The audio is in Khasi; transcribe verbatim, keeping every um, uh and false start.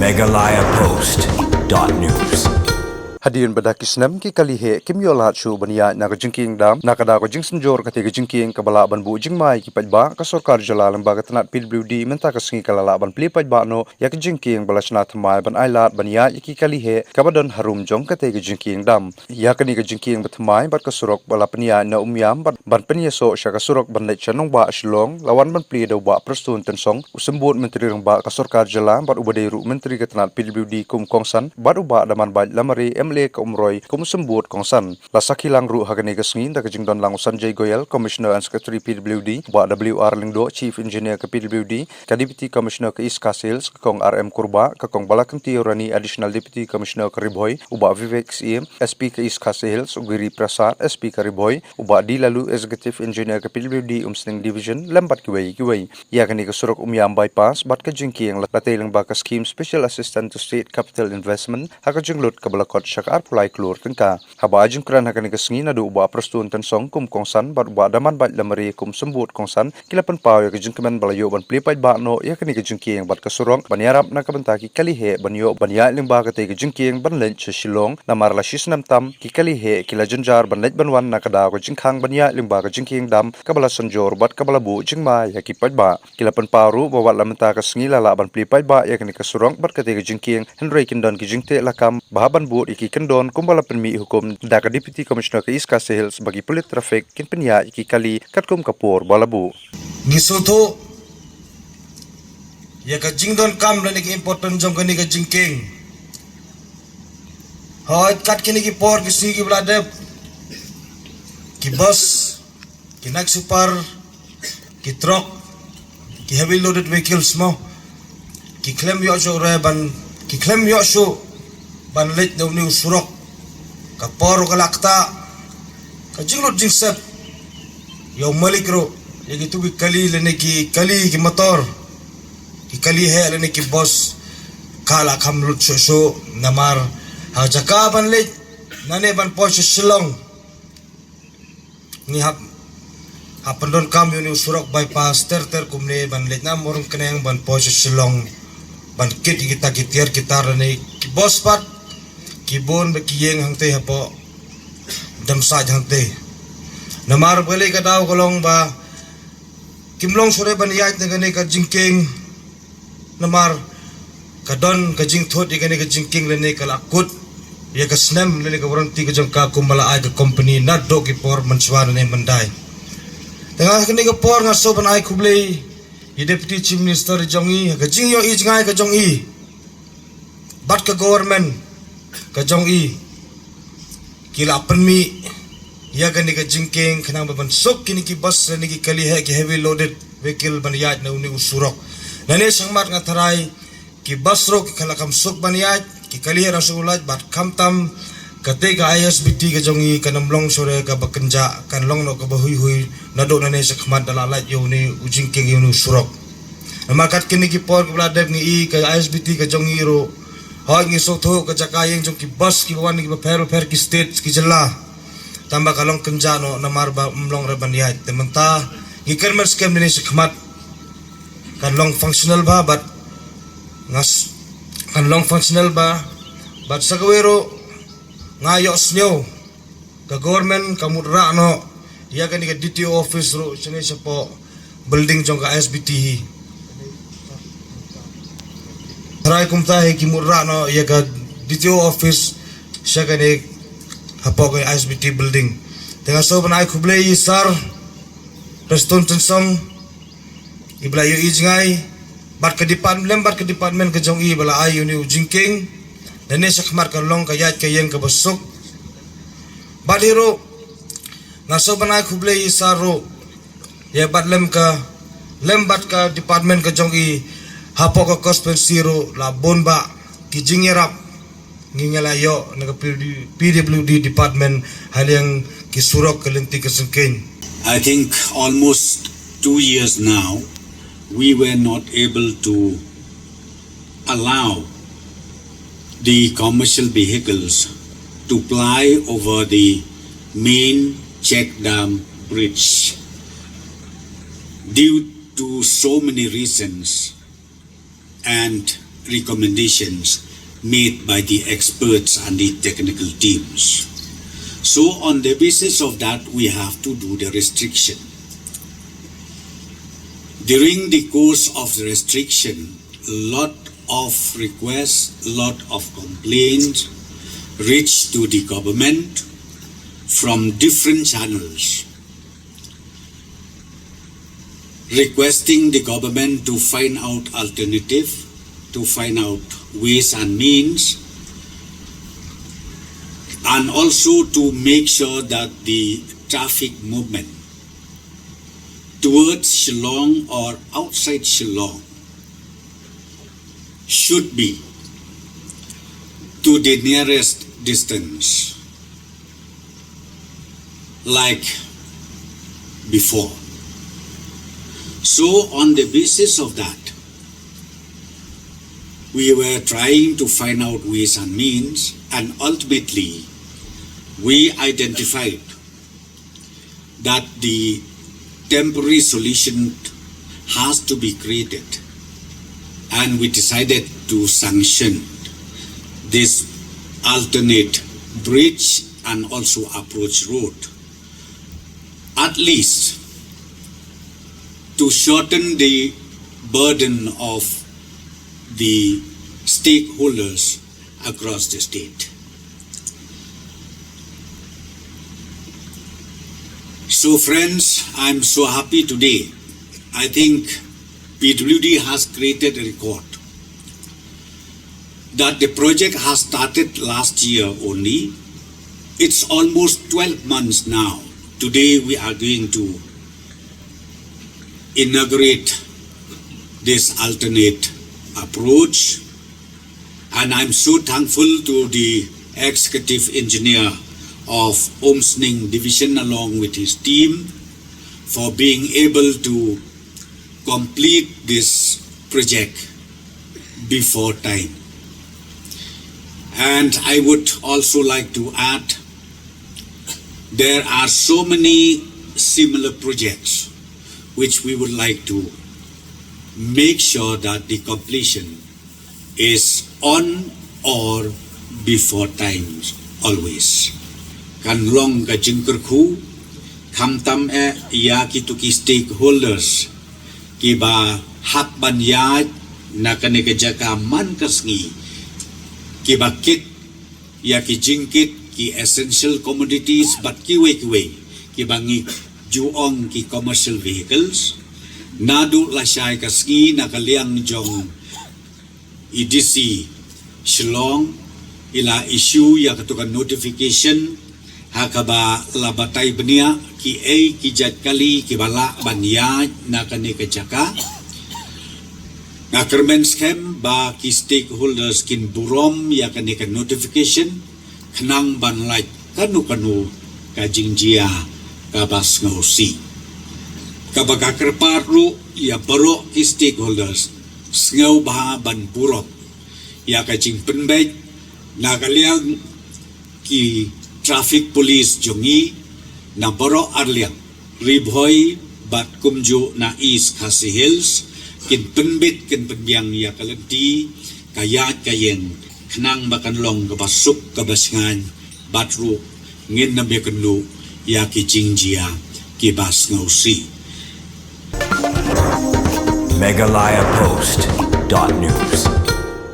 Meghalaya Post dot news. Hadien ba da ki snem ki kali heh kim ïoh lad shuh ban ïaid na ka jingkieng dam na ka daw ka jingsynjor kata ka jingkieng kaba lah ban buh jingma ïa ki paidbah, ka sorkar jylla lyngba ka tnat P W D mynta ka sngi ka la lah ban plie paidbah noh ïa ka jingkieng ba la shna thymmai ban ailad ban ïaid ïa ki kali heh kaba don harum jong kata ka jingkieng dam. Ïa kane ka jingkieng ba thymmai bad ka surok ba la pynïaid na Umiam bad ban pynïasoh sha ka surok ban leit sha nongbah Shillong la wan ban plie da u Bah Prestone Tynsong, u symbud Myntri Rangbah ka sorkar jylla bad uba dei ruh Myntri ka tnat P W D kum kongsan, bad u Bah Damanbait Lamare M L A ka Umroi kum u symbud kongsan. La sakhi lang ruh ha kane ka sngi da ka jingdon lang u Sanjay Goyal, Commissioner and Secretary P W D, u Bah W R Lyngdoh, Chief Engineer ka P W D, ka Deputy Commissioner ka East Khasi Hills, ka Kong R M Kurbah, ka Kong Balakanti Rani, Additional Deputy Commissioner ka Ri Bhoi, u Bah Vivek S A, S P ka East Khasi Hills, u Giri Prasad, S P ka Ri Bhoi, u Bah D Lalu, Executive Engineer ka P W D Umsning Division, lem bad kiwei kiwei. Ïa kane ka surok Umiam Bypass bad ka jingkieng la tei lyngba ka scheme Special Assistance to State Capital Investment ha ka jinglut kaba la kot sha ka arphew lai klur tyngka. Haba ai jingkren ha kane ka sngi naduh u Bah Prestone Tynsong kum kongsan bad u Bah Damanbait Lamare kum symbud kongsan, ki la pynpaw ïa ka jingkmen ba la ïoh ban plie paidbah noh ïa kane ka jingkieng bad ka surok ban ïarap na ka bynta ki kali heh ban ïoh ban ïaid lyngba kata ka jingkieng ban leit sha Shillong, namar la shi snem tam ki kali heh ki la jynjar ban leit ban wan na ka daw ka jingkhang ban ïaid lyngba ka jingkieng dam kaba la synjor bad kaba la buh jingma ïa ki paidbah. Ki la pynpaw ruh ba wat la mynta ka sngi la lah ban plie paidbah ïa kane ka surok bad kata ka jingkieng, hynrei kin don ki jingteh lakam ba hap ban bud ïa ki kyndon kumba la pynmih hukum da ka Deputy Commissioner ka East Khasi Hills ba ki pulit traffic kin pynïaid ïa ki kali katkum ka por ba la buh. Ngi sngewthuh ïa ka jingdonkam lane ka important jong kane ka jingkieng. Hooid, kat kine ki por ki sngi kiba la dep, ki bus, ki Nike Super, ki truck, ki heavy loaded vehicles mo, ki khlem ïoh shuh re ban, ki khlem ïoh shuh ban leit na une u surok. Ka por ka la ktah, ka jinglut jingsep ïa u malik ruh, ïa kitu ki kali lane ki kali ki motor, ki kali heh lane ki bus, ka la kham lut shuh shuh namar ha jaka ban leit nane ban poi sha Shillong. Ngi hap, hap pyndonkam ïa une u surok bypass ter ter kumne ban leit na Mawryngkneng ban poi sha Shillong, ban kit ïa kita ki tiar ki tar lane ki bus pat ki bun ba ki ïeng hangtei hapoh Damsait hangtei. Namar ba lei ka daw ka long ba kim long shuh re ban ïaid na kane ka jingkieng. Namar ka don ka jingthut ïa kane ka jingkieng lane ka la kut ïa ka snem lane ka warranty ka jong ka kumba la ai ka company naduh ki por mynshuwa lane myndai. Te nga ha kane ka por nga sngewbha ban ai khublei ïa Deputy Chief Minister jong i ha ka jingïohi jngai ka jong i bad ka government ka jong i, ki la pynmih ïa kane ka jingkieng khnang ba ban suk kine ki bus lane ki kali heh, ki heavy loaded vehicle ban ïaid na une u surok. Nane shakhmat nga tharai ki bus ruh ki la kham suk ban ïaid, ki kali heh ruh suk lait, bad khamtam kata ka I S B T ka jong i kan ym long shuh re kaba kynjah, kan long noh kaba huihui naduh nane shakhmat da la lait ïa une u jingkieng ïa une u surok. Namar kat kine ki por kiba la dep ngi i ka I S B T ka jong i ruh, hooid ngi sngewthuh ka jaka ïeng jong ki bus kiba wan kiba pher bapher ki state ki jylla. Tangba ka long kynjah noh namar ba ym long re ban ïaid. Te mynta ngi kyrmen skhem ïa kane shakhmat kan long functional bha bad ngas, kan long functional bha bad sa kawei ruh nga ïohsngew ka government ka mut rah noh ïa kane ka D T O office ruh shane shapoh building jong ka I S B T hi. Tharai kumta hi ki mut rah noh ïa ka D T O office sha kane hapoh ka I S B T building. Te nga sngewbha ban ai khublei ïa i Sir Prestone Tynsong, iba la ïohi jngai bad ka department, lem bad ka department ka jong i ba la ai ïa une u jingkieng. Nane shakhmat kan long ka ïaid ka ïeng kaba suk. Bad hi ruh nga sngewbha ban ai khublei ïa i Sir ruh, ïa bad lem ka, lem bad ka department ka jong i hapoh ka constituency ruh la bun bah ki jingïarap ngi nga la ïoh na ka P W D, P W D department ha liang ki surok ka lynti ka syngkien. I think almost two years now, we were not able to allow the commercial vehicles to ply over the main check dam bridge due to so many reasons. And recommendations made by the experts and the technical teams. So on the basis of that, we have to do the restriction. During the course of the restriction, lot of requests, lot of complaints reached to the government from different channels, requesting the government to find out alternative, to find out ways and means, and also to make sure that the traffic movement towards Shillong or outside Shillong should be to the nearest distance, like before. So, on the basis of that, we were trying to find out ways and means, and ultimately, we identified that the temporary solution has to be created, and we decided to sanction this alternate bridge and also approach road, at least to shorten the burden of the stakeholders across the state. So, friends, I'm so happy today. I think P W D has created a record that the project has started last year only. It's almost twelve months now. Today we are going to inaugurate this alternate approach. And I'm so thankful to the executive engineer of Umsning Division along with his team for being able to complete this project before time. And I would also like to add, there are so many similar projects which we would like to make sure that the completion is on or before times always. Kan long ka jingkyrkhu khamtam eh ïa kitu ki stakeholders kiba hap ban ïaid na kane ka jaka man ka sngi, kiba kit ïa ki jingkit, ki essential commodities bad kiwei kiwei kiba ngi ju ong ki commercial vehicles. Naduh lashai ka sngi na ka liang jong E D C Shillong i la issue ïa katu ka notification ha kaba la batai bniah kiei ki jait kali kiba lah ban ïaid na kane ka jaka. Nga kyrmen skhem ba ki stakeholders kin burom ïa kane ka notification khnang ban lait kano kano ka jingjia kaba sngewsih. Kaba ka kyrpad ruh ïa baroh ki stakeholders sngewbha ban burom ïa ka jingpynbeit na ka liang ki traffic police jong ngi na baroh arliang, Ri Bhoi bad kumjuh na East Khasi Hills, kin pynbit kin pynbiang ïa ka lynti ka ïaid ka ïeng khnang ba kan long kaba suk kaba shngaiñ bad ruh ngin nym ïakynduh ïa ki jingjia kiba sngewsih. Meghalaya Post dot news.